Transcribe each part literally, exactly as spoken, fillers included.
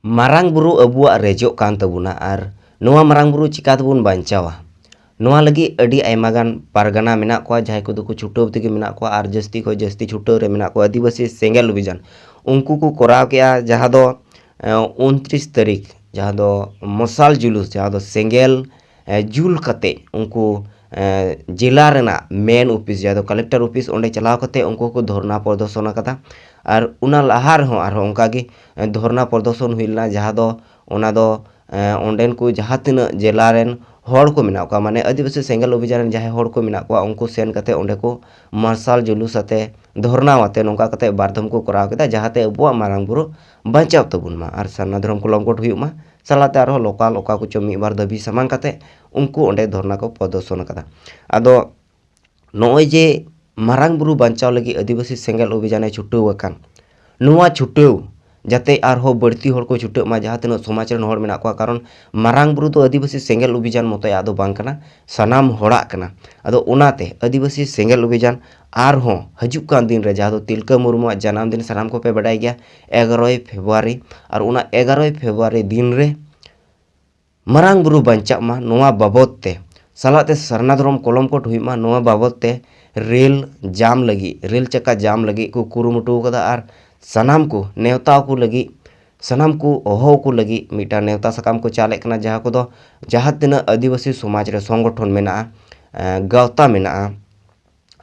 ᱢᱟᱨᱟᱝ ᱵᱩᱨᱩ ᱟᱵᱚᱣᱟᱜ ᱨᱮᱡᱚᱜ ᱠᱟᱱ ᱛᱟᱵᱚᱱᱟ, ᱟᱨ ᱱᱚᱣᱟ ᱢᱟᱨᱟᱝ ᱵᱩᱨᱩ ᱪᱤᱠᱟ ᱛᱮᱵᱚᱱ ᱵᱟᱧᱪᱟᱣᱟ? ᱱᱚᱣᱟ ᱞᱟᱹᱜᱤᱫ ᱟᱹᱰᱤ ᱟᱭᱢᱟ ᱜᱟᱱ ᱯᱟᱨᱜᱟᱱᱟ ᱢᱮᱱᱟᱜ ᱠᱚᱣᱟ, ᱡᱟᱦᱟᱸᱭ ᱠᱚᱫᱚ ᱠᱚ ᱪᱷᱩᱴᱟᱹᱣ ᱛᱮᱜᱮ ᱢᱮᱱᱟᱜ ᱠᱚᱣᱟ, ᱟᱨ ᱡᱟᱹᱥᱛᱤ ᱠᱷᱚᱱ ᱡᱟᱹᱥᱛᱤ ᱪᱷᱩᱴᱟᱹᱣ ᱨᱮ ᱢᱮᱱᱟᱜ ᱠᱚᱣᱟ ᱟᱹᱫᱤᱵᱟᱹᱥᱤ ᱥᱮᱸᱜᱮᱞ ᱚᱵᱷᱤᱡᱟᱱ᱾ ᱩᱱᱠᱩ ᱠᱚ ᱠᱚᱨᱟᱣ ᱠᱮᱜᱼᱟ, ᱡᱟᱦᱟᱸ ᱫᱚ ᱩᱱᱛᱨᱤᱥ ᱛᱟᱹᱨᱤᱠᱷ, ᱡᱟᱦᱟᱸ ᱫᱚ ᱢᱚᱥᱟᱞ ᱡᱩᱞᱩᱥ, ᱡᱟᱦᱟᱸ ᱫᱚ ᱥᱮᱸᱜᱮᱞ ᱮ, ᱡᱩᱞ ᱠᱟᱛᱮ ᱩᱱᱠᱩ ᱮ, ᱡᱮᱞᱟ ᱨᱮᱱᱟᱜ ᱢᱮᱱ ᱚᱯᱷᱤᱥ, ᱡᱟᱦᱟᱸ ᱫᱚ ᱠᱟᱞᱮᱠᱴᱚᱨ ᱚᱯᱷᱤᱥ, ᱚᱸᱰᱮ ᱪᱟᱞᱟᱣ ᱠᱟᱛᱮ ᱩᱱᱠᱩ ᱠᱚ ᱫᱷᱚᱨᱱᱟ ᱯᱨᱚᱫᱚᱨᱥᱚᱱ ᱟᱠᱟᱫᱟ᱾ ᱟᱨ ᱚᱱᱟ ᱞᱟᱦᱟ ᱨᱮᱦᱚᱸ ᱟᱨᱦᱚᱸ ᱚᱱᱠᱟ ᱜᱮ ᱮ, ᱫᱷᱚᱨᱱᱟ ᱯᱨᱚᱫᱚᱨᱥᱚᱱ ᱦᱩᱭ ᱞᱮᱱᱟ, ᱡᱟᱦᱟᱸ ᱫᱚ ᱚᱱᱟ ᱫᱚ ᱮ, ᱚᱸᱰᱮᱱ ᱠᱚ ᱡᱟᱦᱟᱸ ᱛᱤᱱᱟᱹᱜ ᱡᱮᱞᱟ ᱨᱮᱱ ᱦᱚᱲ ᱠᱚ ᱢᱮᱱᱟᱜ ᱠᱚᱣᱟ, ᱢᱟᱱᱮ ᱟᱹᱫᱤᱵᱟᱹᱥᱤ ᱥᱮᱸᱜᱮᱞ ᱚᱵᱷᱤᱡᱟᱱ ᱨᱮᱱ ᱡᱟᱦᱟᱸᱭ ᱦᱚᱲ ᱠᱚ ᱢᱮᱱᱟᱜ ᱠᱚᱣᱟ, ᱩᱱᱠᱩ ᱥᱮᱱ ᱠᱟᱛᱮ ᱚᱸᱰᱮ ᱠᱚ ᱢᱟᱨᱥᱟᱞ ᱡᱩᱞᱩᱥ ᱟᱛᱮ, ᱫᱷᱚᱨᱱᱟ ᱟᱛᱮ, ᱱᱚᱝᱠᱟ ᱠᱟᱛᱮ ᱵᱟᱨ ᱫᱷᱚᱢ ᱠᱚ ᱠᱚᱨᱟᱣ ᱠᱮᱫᱟ, ᱡᱟᱦᱟᱸᱛᱮ ᱟᱵᱚᱣᱟᱜ ᱢᱟᱨᱟᱝ ᱵᱩᱨᱩ ᱵᱟᱧᱪᱟᱣ ᱛᱟᱵᱚᱱ ᱢᱟ ᱟᱨ ᱥᱟᱨᱱᱟ ᱫᱷᱚᱨᱚᱢ ᱠᱚ ᱞᱚᱝᱜᱚᱴ ᱦᱩᱭᱩᱜ ᱢᱟ᱾ ᱥᱟᱞᱟᱜ ᱛᱮ ᱟᱨᱦᱚᱸ ᱞᱳᱠᱟᱞ ᱚᱠᱟ ᱠᱚᱪᱚ ᱢᱤᱫ ᱵᱟᱨ ᱫᱟᱹᱵᱤ ᱥᱟᱢᱟᱝ ᱠᱟᱛᱮ ᱩᱱᱠᱩ ᱚᱸᱰᱮ ᱫᱷᱚᱨᱱᱟ ᱠᱚ ᱯᱨᱚᱫᱚᱨᱥᱚᱱ ᱟᱠᱟᱫᱟ᱾ ᱟᱫᱚ ᱱᱚᱜᱼᱚᱭ ᱡᱮ ᱢᱟᱨᱟᱝ ᱵᱩᱨᱩ ᱵᱟᱧᱪᱟᱣ ᱞᱟᱹᱜᱤᱫ ᱟᱹᱫᱤᱵᱟᱹᱥᱤ ᱥᱮᱸᱜᱮᱞ ᱚᱵᱷᱤᱡᱟᱱᱮ ᱪᱷᱩᱴᱟᱹᱣ ᱟᱠᱟᱱ, ᱱᱚᱣᱟ ᱪᱷᱩᱴᱟᱹᱣ ᱡᱟᱛᱮ ᱟᱨᱦᱚᱸ ᱵᱟᱹᱲᱛᱤ ᱦᱚᱲ ᱠᱚ ᱪᱷᱩᱴᱟᱹᱜ ᱢᱟ, ᱡᱟᱦᱟᱸ ᱛᱤᱱᱟᱹᱜ ᱥᱚᱢᱟᱡᱽ ᱨᱮᱱ ᱦᱚᱲ ᱢᱮᱱᱟᱜ ᱠᱚᱣᱟ, ᱠᱟᱨᱚᱱ ᱢᱟᱨᱟᱝ ᱵᱩᱨᱩ ᱫᱚ ᱟᱹᱫᱤᱵᱟᱹᱥᱤ ᱥᱮᱸᱜᱮᱞ ᱚᱵᱷᱤᱡᱟᱱ ᱢᱚᱛᱚᱭᱟᱜ ᱫᱚ ᱵᱟᱝ ᱠᱟᱱᱟ, ᱥᱟᱱᱟᱢ ᱦᱚᱲᱟᱜ ᱠᱟᱱᱟ᱾ ᱟᱫᱚ ᱚᱱᱟᱛᱮ ᱟᱹᱫᱤᱵᱟᱹᱥᱤ ᱥᱮᱸᱜᱮᱞ ᱚᱵᱷᱤᱡᱟᱱ ᱟᱨᱦᱚᱸ ᱦᱤᱡᱩᱜ ᱠᱟᱱ ᱫᱤᱱ ᱨᱮ, ᱡᱟᱦᱟᱸ ᱫᱚ ᱛᱤᱞᱠᱟᱹ ᱢᱩᱨᱢᱩᱣᱟᱜ ᱡᱟᱱᱟᱢ ᱫᱤᱱ ᱥᱟᱱᱟᱢ ᱠᱚᱯᱮ ᱵᱟᱰᱟᱭ ᱜᱮᱭᱟ, ᱮᱜᱟᱨᱚᱭ ᱯᱷᱮᱵᱽᱨᱩᱣᱟᱨᱤ, ᱟᱨ ᱚᱱᱟ ᱮᱜᱟᱨᱚᱭ ᱯᱷᱮᱵᱽᱨᱩᱣᱟᱨᱤ ᱫᱤᱱ ᱨᱮ ᱢᱟᱨᱟᱝ ᱵᱩᱨᱩ ᱵᱟᱧᱪᱟᱜ ᱢᱟ, ᱱᱚᱣᱟ ᱵᱟᱵᱚᱫ ᱛᱮ ᱥᱟᱞᱟᱜ ᱛᱮ ᱥᱟᱨᱱᱟ ᱫᱷᱚᱨᱚᱢ ᱠᱚᱞᱚᱢ ᱠᱳᱰ ᱦᱩᱭᱩᱜ ᱢᱟ, ᱱᱚᱣᱟ ᱵᱟᱵᱚᱫ ᱛᱮ ᱨᱮᱞ ᱡᱟᱢ ᱞᱟᱹᱜᱤᱫ, ᱨᱮᱞ ᱪᱟᱠᱟ ᱡᱟᱢ ᱞᱟᱹᱜᱤᱫ ᱠᱚ ᱠᱩᱨᱩᱢᱩᱴᱩ ᱟᱠᱟᱫᱟ᱾ ᱟᱨ ᱥᱟᱱᱟᱢ ᱠᱚ ᱱᱮᱣᱛᱟ ᱠᱚ ᱞᱟᱹᱜᱤᱫ, ᱥᱟᱱᱟᱢ ᱠᱚ ᱦᱚᱦᱚ ᱠᱚ ᱞᱟᱹᱜᱤᱫ ᱢᱤᱫᱴᱟᱝ ᱱᱮᱣᱛᱟ ᱥᱟᱠᱟᱢ ᱠᱚ ᱪᱟᱞᱮᱫ ᱠᱟᱱᱟ, ᱡᱟᱦᱟᱸ ᱠᱚᱫᱚ ᱡᱟᱦᱟᱸ ᱛᱤᱱᱟᱹᱜ ᱟᱹᱫᱤᱵᱟᱹᱥᱤ ᱥᱚᱢᱟᱡᱽ ᱨᱮ ᱥᱚᱝᱜᱚᱴᱷᱚᱱ ᱢᱮᱱᱟᱜᱼᱟ, ᱮᱸ, ᱜᱟᱶᱛᱟ ᱢᱮᱱᱟᱜᱼᱟ,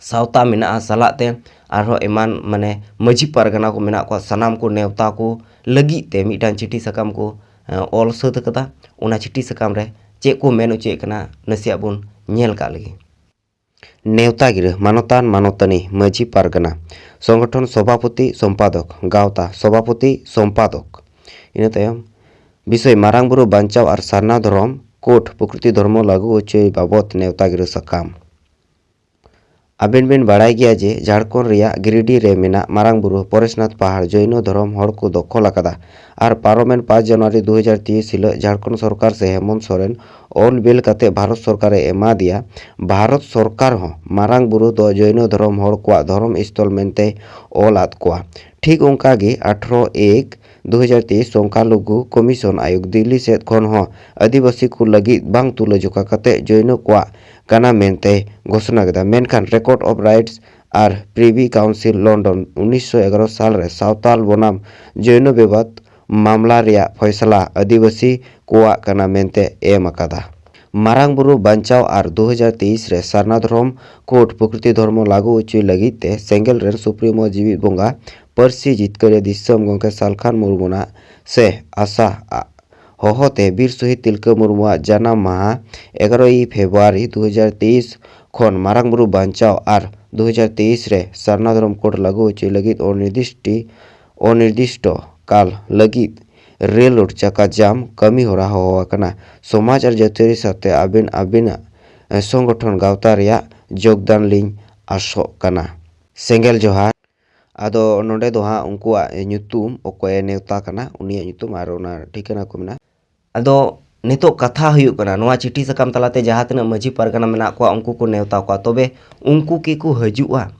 ᱥᱟᱶᱛᱟ ᱢᱮᱱᱟᱜᱼᱟ, ᱥᱟᱞᱟᱜ ᱛᱮ ᱟᱨᱦᱚᱸ ᱮᱢᱟᱱ, ᱢᱟᱱᱮ, ᱢᱟᱹᱡᱷᱤ ᱯᱟᱨᱜᱟᱱᱟ ᱠᱚ ᱢᱮᱱᱟᱜ ᱠᱚᱣᱟ, ᱥᱟᱱᱟᱢ ᱠᱚ ᱱᱮᱣᱛᱟ ᱠᱚ ᱞᱟᱹᱜᱤᱫ ᱛᱮ ᱢᱤᱫᱴᱟᱝ ᱪᱤᱴᱷᱤ ᱥᱟᱠᱟᱢ ᱠᱚ, ᱮᱸ, ᱚᱞ ᱥᱟᱹᱛ ᱟᱠᱟᱫᱟ᱾ ᱚᱱᱟ ᱪᱤᱴᱷᱤ ᱥᱟᱠᱟᱢ ᱨᱮ ᱪᱮᱫ ᱠᱚ ᱢᱮᱱ ᱚᱪᱚᱭᱮᱫ ᱠᱟᱱᱟ, ᱱᱟᱥᱮᱭᱟᱜ ᱵᱚᱱ ᱧᱮᱞ ᱠᱟᱜ ᱞᱮᱜᱮ᱾ ᱱᱮᱣᱛᱟ ᱜᱤᱨᱟᱹ, ᱢᱟᱱᱚᱛᱟᱱ ᱢᱟᱱᱚᱛᱟᱱᱤ, ᱢᱟᱹᱡᱷᱤ ᱯᱟᱨᱜᱟᱱᱟ, ᱥᱚᱝᱜᱚᱴᱷᱚᱱ ᱥᱚᱵᱷᱟᱯᱚᱛᱤ ᱥᱚᱢᱯᱟᱫᱚᱠ, ᱜᱟᱶᱛᱟ ᱥᱚᱵᱷᱟᱯᱚᱛᱤ ᱥᱚᱢᱯᱟᱫᱚᱠ᱾ ᱤᱱᱟᱹ ᱛᱟᱭᱚᱢ ᱵᱤᱥᱚᱭ ᱢᱟᱨᱟᱝ ᱵᱩᱨᱩ ᱵᱟᱧᱪᱟᱣ ᱟᱨ ᱥᱟᱨᱱᱟ ᱫᱷᱚᱨᱚᱢ ᱠᱳᱰ ᱯᱨᱚᱠᱨᱤᱛᱤ ᱫᱷᱚᱨᱢᱚ ᱞᱟᱹᱜᱩ ᱚᱪᱚᱭ ᱵᱟᱵᱚᱛ ᱱᱮᱣᱛᱟ ᱜᱤᱨᱟᱹ ᱥᱟᱠᱟᱢ᱾ ᱟᱵᱮᱱ ᱵᱮᱱ ᱵᱟᱲᱟᱭ ᱜᱮᱭᱟ ᱡᱮ ᱡᱷᱟᱲᱠᱷᱚᱸᱰ ᱨᱮᱭᱟᱜ ᱜᱤᱨᱤᱰᱤ ᱨᱮ ᱢᱮᱱᱟᱜ ᱢᱟᱨᱟᱝ ᱵᱩᱨᱩ ᱯᱚᱨᱮᱥᱱᱟᱛᱷ ᱯᱟᱦᱟᱲ ᱡᱚᱭᱱᱚ ᱫᱷᱚᱨᱚᱢ ᱦᱚᱲ ᱠᱚ ᱫᱚᱠᱷᱚᱞ ᱟᱠᱟᱫᱟ᱾ ᱟᱨ ᱯᱟᱨᱚᱢᱮᱱ ᱯᱟᱸᱪ ᱡᱟᱱᱩᱣᱟᱨᱤ ᱫᱩ ᱦᱟᱡᱟᱨ ᱛᱮᱭᱤᱥ ᱦᱤᱞᱚᱜ ᱡᱷᱟᱲᱠᱷᱚᱸᱰ ᱥᱚᱨᱠᱟᱨ ᱥᱮ ᱦᱮᱢᱚᱱᱛ ᱥᱚᱨᱮᱱ ᱚᱞ ᱵᱤᱞ ᱠᱟᱛᱮ ᱵᱷᱟᱨᱚᱛ ᱥᱚᱨᱠᱟᱨᱮ ᱮᱢᱟ ᱫᱮᱭᱟ᱾ ᱵᱷᱟᱨᱚᱛ ᱥᱚᱨᱠᱟᱨ ᱦᱚᱸ ᱢᱟᱨᱟᱝ ᱵᱩᱨᱩ ᱫᱚ ᱡᱚᱭᱱᱚ ᱫᱷᱚᱨᱚᱢ ᱦᱚᱲ ᱠᱚᱣᱟᱜ ᱫᱷᱚᱨᱚᱢ ᱥᱛᱷᱚᱞ ᱢᱮᱱᱛᱮ ᱚᱞ ᱟᱫ ᱠᱚᱣᱟ᱾ ᱴᱷᱤᱠ ᱚᱱᱠᱟ ᱜᱮ ᱟᱴᱷᱨᱚ ᱮᱠ ᱫᱩ ᱦᱟᱡᱟᱨ ᱛᱮᱭᱤᱥ ᱥᱚᱝᱠᱷᱟᱞᱚᱜᱷᱩ ᱠᱚᱢᱤᱥᱚᱱ ᱟᱭᱳᱜᱽ ᱫᱤᱞᱞᱤ ᱥᱮᱫ ᱠᱷᱚᱱ ᱦᱚᱸ ᱟᱹᱫᱤᱵᱟᱹᱥᱤ ᱠᱚ ᱞᱟᱹᱜᱤᱫ ᱵᱟᱝ ᱛᱩᱞᱟᱹᱡᱚᱠᱷᱟ ᱠᱟᱛᱮ ᱡᱚᱭᱱᱚ ᱠᱚᱣᱟᱜ ᱠᱟᱱᱟ ᱢᱮᱱᱛᱮ ᱜᱷᱳᱥᱚᱱᱟ ᱠᱮᱫᱟ᱾ ᱢᱮᱱᱠᱷᱟᱱ Record of Rights R Privy Council London ᱩᱱᱤᱥᱥᱚ ᱮᱜᱟᱨᱚ ᱥᱟᱞ ᱨᱮ ᱥᱟᱶᱛᱟᱞ ᱵᱚᱱᱟᱢ ᱡᱚᱭᱱᱚ ᱵᱮᱵᱟᱫ ᱢᱟᱢᱞᱟ ᱨᱮᱭᱟᱜ ᱯᱷᱚᱭᱥᱟᱞᱟ ᱟᱹᱫᱤᱵᱟᱹᱥᱤ ᱠᱚᱣᱟᱜ ᱠᱟᱱᱟ ᱢᱮᱱᱛᱮ ᱮᱢ ᱟᱠᱟᱫᱟ᱾ ᱢᱟᱨᱟᱝ ᱵᱩᱨᱩ ᱵᱟᱧᱪᱟᱣ ᱟᱨ ᱫᱩ ᱦᱟᱡᱟᱨ ᱛᱮᱭᱤᱥ ᱨᱮ ᱥᱟᱨᱱᱟ ᱫᱷᱚᱨᱚᱢ ᱠᱳᱰ ᱯᱨᱚᱠᱨᱤᱛᱤ ᱫᱷᱚᱨᱢᱚ ᱞᱟᱹᱜᱩ ᱦᱚᱪᱚᱭ ᱞᱟᱹᱜᱤᱫ ᱛᱮ ᱥᱮᱸᱜᱮᱞ ᱨᱮᱱ ᱥᱩᱯᱨᱤᱢᱳ ᱡᱤᱣᱤᱫ ᱵᱚᱸᱜᱟ ᱯᱟᱹᱨᱥᱤ ᱡᱤᱛᱠᱟᱹᱨᱤᱭᱟᱹ ᱫᱤᱥᱚᱢ ᱜᱚᱢᱠᱮ ᱥᱟᱞᱠᱷᱟᱱ ᱢᱩᱨᱢᱩᱱᱟᱜ ᱥᱮ ᱟᱥᱟ ᱦᱚᱦᱚᱛᱮ ᱵᱤᱨ ᱥᱚᱦᱤᱫ ᱛᱤᱞᱠᱟᱹ ᱢᱩᱨᱢᱩᱣᱟᱜ ᱡᱟᱱᱟᱢ ᱢᱟᱦᱟ ᱮᱜᱟᱨᱚᱭ ᱯᱷᱮᱵᱽᱨᱩᱣᱟᱨᱤ ᱫᱩ ᱦᱟᱡᱟᱨ ᱛᱮᱭᱤᱥ ᱠᱷᱚᱱ ᱢᱟᱨᱟᱝ ᱵᱩᱨᱩ ᱵᱟᱧᱪᱟᱣ ᱟᱨ ᱫᱩ ᱦᱟᱡᱟᱨ ᱛᱮᱭᱤᱥ ᱨᱮ ᱥᱟᱨᱱᱟ ᱫᱷᱚᱨᱚᱢ ᱠᱳᱰ ᱞᱟᱹᱜᱩ ᱦᱚᱪᱚᱭ ᱞᱟᱹᱜᱤᱫ ᱚᱱᱤᱨᱫᱤᱥᱴᱤ ᱚᱱᱤᱨᱫᱤᱥᱴᱚ ᱠᱟᱞ ᱞᱟᱹᱜᱤᱫ ᱨᱮᱞ ᱨᱳᱰ ᱪᱟᱠᱟ ᱡᱟᱢ ᱠᱟᱹᱢᱤ ᱦᱚᱨᱟ ᱦᱚᱦᱚ ᱟᱠᱟᱱᱟ᱾ ᱥᱚᱢᱟᱡᱽ ᱟᱨ ᱡᱟᱹᱛᱤᱭᱟᱹᱨᱤ ᱥᱟᱶᱛᱮ ᱟᱹᱵᱤᱱ ᱟᱹᱵᱤᱱᱟᱜ ᱥᱚᱝᱜᱚᱴᱷᱚᱱ ᱜᱟᱶᱛᱟ ᱨᱮᱭᱟᱜ ᱡᱳᱜᱽᱫᱟᱱ ᱞᱤᱧ ᱟᱥᱚᱜ ᱠᱟᱱᱟ᱾ ᱥᱮᱸᱜᱮᱞ ᱡᱚᱦᱟᱨ᱾ ᱟᱫᱚ ᱱᱚᱰᱮ ᱫᱚ ᱦᱟᱸᱜ ᱩᱱᱠᱩᱣᱟᱜ ᱧᱩᱛᱩᱢ, ᱚᱠᱚᱭᱮ ᱱᱮᱣᱛᱟ ᱠᱟᱱᱟ ᱩᱱᱤᱭᱟᱜ ᱧᱩᱛᱩᱢ ᱟᱨ ᱚᱱᱟ ᱴᱷᱤᱠᱟᱹᱱᱟ ᱠᱚ ᱢᱮᱱᱟᱜᱼᱟ᱾ ᱟᱫᱚ ᱱᱤᱛᱚᱜ ᱠᱟᱛᱷᱟ ᱦᱩᱭᱩᱜ ᱠᱟᱱᱟ, ᱱᱚᱣᱟ ᱪᱤᱴᱷᱤ ᱥᱟᱠᱟᱢ ᱛᱟᱞᱟᱛᱮ ᱡᱟᱦᱟᱸ ᱛᱤᱱᱟᱹᱜ ᱢᱟᱹᱡᱷᱤ ᱯᱟᱨᱜᱟᱱᱟ ᱢᱮᱱᱟᱜ ᱠᱚᱣᱟ ᱩᱱᱠᱩ ᱠᱚ ᱱᱮᱣᱛᱟ ᱠᱚᱣᱟ, ᱛᱚᱵᱮ ᱩᱱᱠᱩ ᱠᱤ ᱠᱚ ᱦᱤᱡᱩᱜᱼᱟ?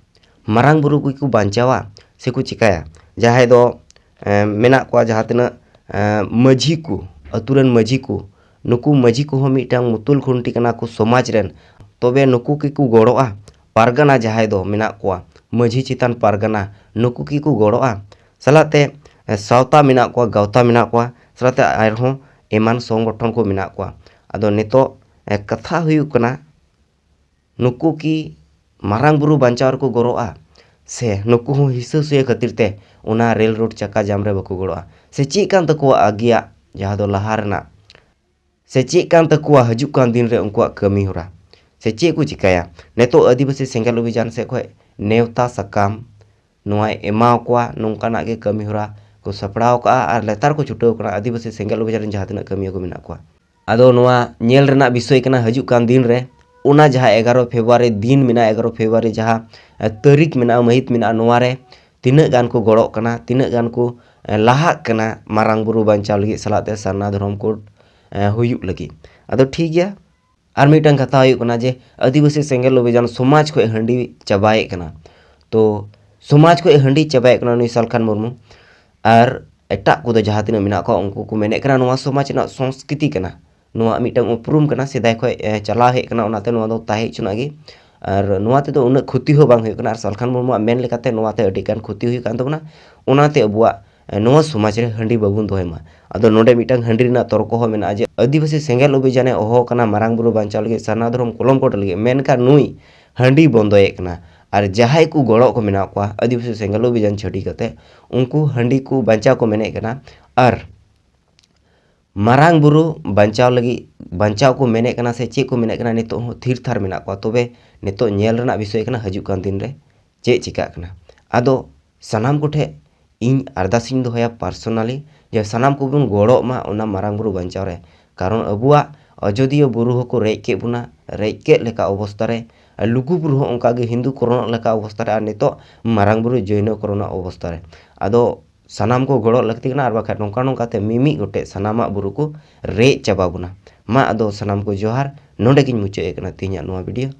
ᱢᱟᱨᱟᱝ ᱵᱩᱨᱩ ᱠᱚ ᱠᱚ ᱵᱟᱧᱪᱟᱣᱟ ᱥᱮ ᱠᱚ ᱪᱤᱠᱟᱹᱭᱟ? ᱡᱟᱦᱟᱸᱭ ᱫᱚ ᱮᱸ, ᱢᱮᱱᱟᱜ ᱠᱚᱣᱟ, ᱡᱟᱦᱟᱸ ᱛᱤᱱᱟᱹᱜ ᱮᱸ, ᱢᱟᱹᱡᱷᱤ ᱠᱚ, ᱟᱹᱛᱩ ᱨᱮᱱ ᱢᱟᱹᱡᱷᱤ ᱠᱚ, ᱱᱩᱠᱩ ᱢᱟᱹᱡᱷᱤ ᱠᱚᱦᱚᱸ ᱢᱤᱫᱴᱟᱝ ᱢᱩᱛᱩᱞ ᱠᱷᱩᱱᱴᱤ ᱠᱟᱱᱟ ᱠᱚ ᱥᱚᱢᱟᱡᱽ ᱨᱮᱱ᱾ ᱛᱚᱵᱮ ᱱᱩᱠᱩ ᱠᱤ ᱠᱚ ᱜᱚᱲᱚᱜᱼᱟ? ᱯᱟᱨᱜᱟᱱᱟ ᱡᱟᱦᱟᱸᱭ ᱫᱚ ᱢᱮᱱᱟᱜ ᱠᱚᱣᱟ, ᱢᱟᱹᱡᱷᱤ ᱪᱮᱛᱟᱱ ᱯᱟᱨᱜᱟᱱᱟ, ᱱᱩᱠᱩ ᱠᱤ ᱠᱚ ᱜᱚᱲᱚᱜᱼᱟ? ᱥᱟᱞᱟᱜ ᱛᱮ ᱮᱸ, ᱥᱟᱶᱛᱟ ᱢᱮᱱᱟᱜ ᱠᱚᱣᱟ, ᱜᱟᱶᱛᱟ ᱢᱮᱱᱟᱜ ᱠᱚᱣᱟ, ᱥᱟᱞᱟᱜ ᱛᱮ ᱟᱨᱦᱚᱸ ᱮᱢᱟᱱ ᱥᱚᱝᱜᱚᱴᱷᱚᱱ ᱠᱚ ᱢᱮᱱᱟᱜ ᱠᱚᱣᱟ᱾ ᱟᱫᱚ ᱱᱤᱛᱚᱜ ᱮᱸ, ᱠᱟᱛᱷᱟ ᱦᱩᱭᱩᱜ ᱠᱟᱱᱟ, ᱱᱩᱠᱩ ᱠᱤ ᱢᱟᱨᱟᱝ ᱵᱩᱨᱩ ᱵᱟᱧᱪᱟᱣ ᱨᱮᱠᱚ ᱜᱚᱲᱚᱜᱼᱟ? ᱥᱮ ᱱᱩᱠᱩ ᱦᱚᱸ ᱦᱤᱥᱟᱹ ᱥᱩᱭᱟᱹ ᱠᱷᱟᱹᱛᱤᱨ ᱛᱮ ᱚᱱᱟ ᱨᱮᱞ ᱨᱳᱰ ᱪᱟᱠᱟ ᱡᱟᱢ ᱨᱮ ᱵᱟᱠᱚ ᱜᱚᱲᱚᱜᱼᱟ? ᱥᱮ ᱪᱮᱫ ᱠᱟᱱ ᱛᱟᱠᱚᱣᱟ ᱟᱹᱜᱤᱭᱟᱜ ᱡᱟᱦᱟᱸ ᱫᱚ ᱞᱟᱦᱟ ᱨᱮᱱᱟᱜ? ᱥᱮ ᱪᱮᱫ ᱠᱟᱱ ᱛᱟᱠᱚᱣᱟ ᱦᱤᱡᱩᱜ ᱠᱟᱱ ᱫᱤᱱ ᱨᱮ ᱩᱱᱠᱩᱣᱟᱜ ᱠᱟᱹᱢᱤ ᱦᱚᱨᱟ? ᱥᱮ ᱪᱮᱫ ᱠᱚ ᱪᱤᱠᱟᱹᱭᱟ? ᱱᱤᱛᱚᱜ ᱟᱹᱫᱤᱵᱟᱹᱥᱤ ᱥᱮᱸᱜᱮᱞ ᱚᱵᱷᱤᱡᱟᱱ ᱥᱮᱫ ᱠᱷᱚᱱ ᱱᱮᱣᱛᱟ ᱥᱟᱠᱟᱢ ᱱᱚᱣᱟᱭ ᱮᱢᱟᱣ ᱠᱚᱣᱟ, ᱱᱚᱝᱠᱟᱱᱟᱜ ᱜᱮ ᱠᱟᱹᱢᱤ ᱦᱚᱨᱟ ᱠᱚ ᱥᱟᱯᱲᱟᱣ ᱠᱟᱜᱼᱟ ᱟᱨ ᱞᱮᱛᱟᱲ ᱠᱚ ᱪᱷᱩᱴᱟᱹᱣ ᱠᱟᱱᱟ ᱟᱹᱫᱤᱵᱟᱹᱥᱤ ᱥᱮᱸᱜᱮᱞ ᱚᱵᱷᱤᱡᱟᱱ ᱨᱮᱱ ᱡᱟᱦᱟᱸ ᱛᱤᱱᱟᱹᱜ ᱠᱟᱹᱢᱤᱭᱟᱹ ᱠᱚ ᱢᱮᱱᱟᱜ ᱠᱚᱣᱟ᱾ ᱟᱫᱚ ᱱᱚᱣᱟ ᱧᱮᱞ ᱨᱮᱱᱟᱜ ᱵᱤᱥᱚᱭ ᱠᱟᱱᱟ, ᱦᱤᱡᱩᱜ ᱠᱟᱱ ᱫᱤᱱ ᱨᱮ ᱚᱱᱟ ᱡᱟᱦᱟᱸ ᱮᱜᱟᱨᱚ ᱯᱷᱮᱵᱽᱨᱩᱣᱟᱨᱤ ᱫᱤᱱ ᱢᱮᱱᱟᱜᱼᱟ, ᱮᱜᱟᱨᱚ ᱯᱷᱮᱵᱽᱨᱩᱣᱟᱨᱤ ᱡᱟᱦᱟᱸ ᱛᱟᱹᱨᱤᱠᱷ ᱢᱮᱱᱟᱜᱼᱟ, ᱢᱟᱹᱦᱤᱛ ᱢᱮᱱᱟᱜᱼᱟ, ᱱᱚᱣᱟ ᱨᱮ ᱛᱤᱱᱟᱹᱜ ᱜᱟᱱ ᱠᱚ ᱜᱚᱲᱚᱜ ᱠᱟᱱᱟ, ᱛᱤᱱᱟᱹᱜ ᱜᱟᱱ ᱠᱚ ᱞᱟᱦᱟᱜ ᱠᱟᱱᱟ ᱢᱟᱨᱟᱝ ᱵᱩᱨᱩ ᱵᱟᱧᱪᱟᱣ ᱞᱟᱹᱜᱤᱫ ᱥᱟᱞᱟᱜ ᱛᱮ ᱥᱟᱨᱱᱟ ᱫᱷᱚᱨᱚᱢ ᱠᱳᱰ ᱦᱩᱭᱩᱜ ᱞᱟᱹᱜᱤᱫ᱾ ᱟᱫᱚ ᱴᱷᱤᱠ ᱜᱮᱭᱟ, ᱟᱨ ᱢᱤᱫᱴᱟᱝ ᱠᱟᱛᱷᱟ ᱦᱩᱭᱩᱜ ᱠᱟᱱᱟ ᱡᱮ ᱟᱹᱫᱤᱵᱟᱹᱥᱤ ᱥᱮᱸᱜᱮᱞ ᱚᱵᱷᱤᱡᱟᱱ ᱥᱚᱢᱟᱡᱽ ᱠᱷᱚᱱ ᱦᱟᱺᱰᱤ ᱪᱟᱵᱟᱭᱮᱫ ᱠᱟᱱᱟ᱾ ᱛᱚ ᱥᱚᱢᱟᱡᱽ ᱠᱷᱚᱱ ᱦᱟᱺᱰᱤ ᱪᱟᱵᱟᱭᱮᱫ ᱠᱟᱱᱟ ᱱᱩᱭ ᱥᱟᱞᱠᱷᱟᱱ ᱢᱩᱨᱢᱩ, ᱟᱨ ᱮᱴᱟᱜ ᱠᱚᱫᱚ ᱡᱟᱦᱟᱸ ᱛᱤᱱᱟᱹᱜ ᱢᱮᱱᱟᱜ ᱠᱚᱣᱟ ᱩᱱᱠᱩ ᱠᱚ ᱢᱮᱱᱮᱫ ᱠᱟᱱᱟ ᱱᱚᱣᱟ ᱥᱚᱢᱟᱡᱽ ᱨᱮᱱᱟᱜ ᱥᱚᱝᱥᱠᱨᱤᱛᱤ ᱠᱟᱱᱟ, ᱱᱚᱣᱟ ᱢᱤᱫᱴᱟᱝ ᱩᱯᱨᱩᱢ ᱠᱟᱱᱟ, ᱥᱮᱫᱟᱭ ᱠᱷᱚᱱ ᱪᱟᱞᱟᱣ ᱦᱮᱡ ᱠᱟᱱᱟ, ᱚᱱᱟᱛᱮ ᱱᱚᱣᱟ ᱫᱚ ᱛᱟᱦᱮᱸ ᱦᱚᱪᱚᱱᱟᱜ ᱜᱮ᱾ ᱟᱨ ᱱᱚᱣᱟ ᱛᱮᱫᱚ ᱩᱱᱟᱹᱜ ᱠᱷᱚᱛᱤ ᱦᱚᱸ ᱵᱟᱝ ᱦᱩᱭᱩᱜ ᱠᱟᱱᱟ᱾ ᱟᱨ ᱥᱟᱞᱠᱷᱟᱱ ᱢᱩᱨᱢᱩᱣᱟᱜ ᱢᱮᱱ ᱞᱮᱠᱟᱛᱮ ᱱᱚᱣᱟᱛᱮ ᱟᱹᱰᱤ ᱜᱟᱱ ᱠᱷᱚᱛᱤ ᱦᱩᱭᱩᱜ ᱠᱟᱱ ᱛᱟᱵᱚᱱᱟ᱾ ᱚᱱᱟᱛᱮ ᱟᱵᱚᱣᱟᱜ ᱱᱚᱣᱟ ᱥᱚᱢᱟᱡᱽ ᱨᱮ ᱦᱟᱺᱰᱤ ᱵᱟᱵᱚᱱ ᱫᱚᱦᱚᱭ ᱢᱟ᱾ ᱟᱫᱚ ᱱᱚᱰᱮ ᱢᱤᱫᱴᱟᱝ ᱦᱟᱺᱰᱤ ᱨᱮᱱᱟᱜ ᱛᱚᱨᱠᱚ ᱦᱚᱸ ᱢᱮᱱᱟᱜᱼᱟ ᱡᱮ ᱟᱹᱫᱤᱵᱟᱹᱥᱤ ᱥᱮᱸᱜᱮᱞ ᱚᱵᱷᱤᱡᱟᱱᱮ ᱦᱚᱦᱚ ᱠᱟᱱᱟ ᱢᱟᱨᱟᱝ ᱵᱩᱨᱩ ᱵᱟᱧᱪᱟᱣ ᱞᱟᱹᱜᱤᱫ, ᱥᱟᱨᱱᱟ ᱫᱷᱚᱨᱚᱢ ᱠᱚᱞᱚᱢ ᱠᱳᱰ ᱞᱟᱹᱜᱤᱫ, ᱢᱮᱱᱠᱷᱟᱱ ᱱᱩᱭ ᱦᱟᱺᱰᱤ ᱵᱚᱱᱫᱚᱭᱮᱫ ᱠᱟᱱᱟ᱾ ᱟᱨ ᱡᱟᱦᱟᱸᱭ ᱠᱚ ᱜᱚᱲᱚ ᱠᱚ ᱢᱮᱱᱟᱜ ᱠᱚᱣᱟ ᱟᱹᱫᱤᱵᱟᱹᱥᱤ ᱥᱮᱸᱜᱮᱞ ᱚᱵᱷᱤᱡᱟᱱ ᱪᱷᱟᱹᱰᱤ ᱠᱟᱛᱮ, ᱩᱱᱠᱩ ᱦᱟᱺᱰᱤ ᱠᱚ ᱵᱟᱧᱪᱟᱣ ᱠᱚ ᱢᱮᱱᱮᱫ ᱠᱟᱱᱟ᱾ ᱟᱨ ᱢᱟᱨᱟᱝ ᱵᱩᱨᱩ ᱵᱟᱧᱪᱟᱣ ᱞᱟᱹᱜᱤᱫ, ᱵᱟᱧᱪᱟᱣ ᱠᱚ ᱢᱮᱱᱮᱫ ᱠᱟᱱᱟ ᱥᱮ ᱪᱮᱫ ᱠᱚ ᱢᱮᱱᱮᱫ ᱠᱟᱱᱟ, ᱱᱤᱛᱚᱜ ᱦᱚᱸ ᱛᱷᱤᱨ ᱛᱷᱟᱨ ᱢᱮᱱᱟᱜ ᱠᱚᱣᱟ᱾ ᱛᱚᱵᱮ ᱱᱤᱛᱚᱜ ᱧᱮᱞ ᱨᱮᱱᱟᱜ ᱵᱤᱥᱚᱭ ᱠᱟᱱᱟ ᱦᱤᱡᱩᱜ ᱠᱟᱱ ᱫᱤᱱ ᱨᱮ ᱪᱮᱫ ᱪᱤᱠᱟᱹᱜ ᱠᱟᱱᱟ᱾ ᱟᱫᱚ ᱥᱟᱱᱟᱢ ᱠᱚᱴᱷᱮᱱ ᱤᱧ ᱟᱨᱫᱟᱥ ᱤᱧ ᱫᱚᱦᱚᱭᱟ personally, ᱡᱮ ᱥᱟᱱᱟᱢ ᱠᱚᱵᱚᱱ ᱜᱚᱲᱚᱜ ᱢᱟ ᱚᱱᱟ ᱢᱟᱨᱟᱝ ᱵᱩᱨᱩ ᱵᱟᱧᱪᱟᱣ ᱨᱮ᱾ ᱠᱟᱨᱚᱱ ᱟᱵᱚᱣᱟᱜ ᱟᱡᱳᱫᱤᱭᱟᱹ ᱵᱩᱨᱩ ᱦᱚᱸᱠᱚ ᱨᱮᱡ ᱠᱮᱫ ᱵᱚᱱᱟ, ᱨᱮᱡ ᱠᱮᱫ ᱞᱮᱠᱟ ᱚᱵᱚᱥᱛᱟ ᱨᱮ, ᱟᱨ ᱞᱩᱜᱩ ᱵᱩᱨᱩ ᱦᱚᱸ ᱚᱱᱠᱟ ᱜᱮ ᱦᱤᱱᱫᱩ ᱠᱚᱨᱚᱱᱚᱜ ᱞᱮᱠᱟ ᱚᱵᱚᱥᱛᱟ ᱨᱮ, ᱟᱨ ᱱᱤᱛᱚᱜ ᱢᱟᱨᱟᱝ ᱵᱩᱨᱩ ᱡᱳᱭᱱᱚ ᱠᱚᱨᱚᱱᱚᱜ ᱚᱵᱚᱥᱛᱟ ᱨᱮ᱾ ᱟᱫᱚ ᱥᱟᱱᱟᱢ ᱠᱚ ᱜᱚᱲᱚ ᱞᱟᱹᱠᱛᱤ ᱠᱟᱱᱟ, ᱟᱨ ᱵᱟᱠᱷᱟᱡ ᱱᱚᱝᱠᱟ ᱱᱚᱝᱠᱟ ᱛᱮ ᱢᱤᱢᱤᱫ ᱜᱚᱴᱮᱡ ᱥᱟᱱᱟᱢᱟᱜ ᱵᱩᱨᱩ ᱠᱚ ᱨᱮᱡ ᱪᱟᱵᱟ ᱵᱚᱱᱟ᱾ ᱢᱟ ᱟᱫᱚ ᱥᱟᱱᱟᱢ ᱠᱚ ᱡᱚᱦᱟᱨ, ᱱᱚᱰᱮ ᱜᱤᱧ ᱢᱩᱪᱟᱹᱫ ᱮᱫ ᱠᱟᱱᱟ ᱛᱮᱦᱮᱧᱟᱜ ᱱᱚᱣᱟ video᱾